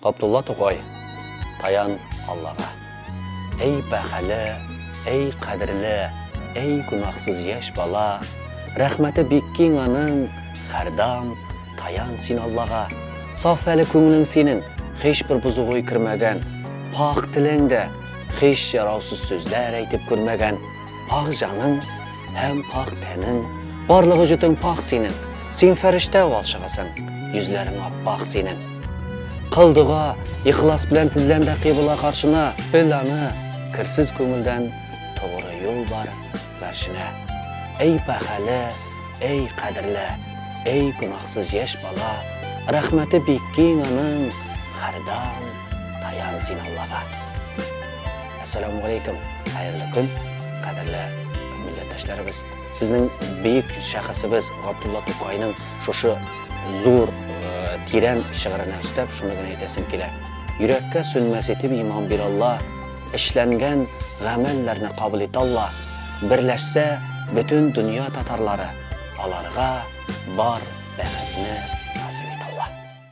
Габдулла Тукай, Таян Аллага. Әй бәхәле, әй кадерле, әй гөнаһсыз яшь бала, Рәхмәте бик киң аның, һәрдам таян син Аллага. Саф әле күңелең синең, һичбер бозык уй кермәгән, Пакь телең дә, һич яраусыз сүзләр әйтеп күрмәгән. Пакь җаның һәм пакь тәнең, барлык вөҗүдең пакь синең. Син фәрештә валчыгысың, йөзләрең аппак синең. Кыл дога, ихлас белән тезлән дә кыйбла каршына, бел аны, керсез күңелдән тугры юл бар гаршенә. Әй бәхәле, әй кадерле, әй гөнаһсыз яшь бала, рәхмәте бик киң аның, һәрдам таян син Аллага. Ассаламу алейкум, хәерле көн, кадерле милләттәшләребез. Безнең бөек шәхесебез Габдулла Тукайның шушы зур, э, тирән шигыренә өстәп, шуны гына әйтәсем килә. Йөрәккә сүнмәс итеп иман бир Алла, эшләнгән гамәлләрне кабул ит Алла. Берләшсә бөтен дөнья татарлары, аларга бар бәхетне.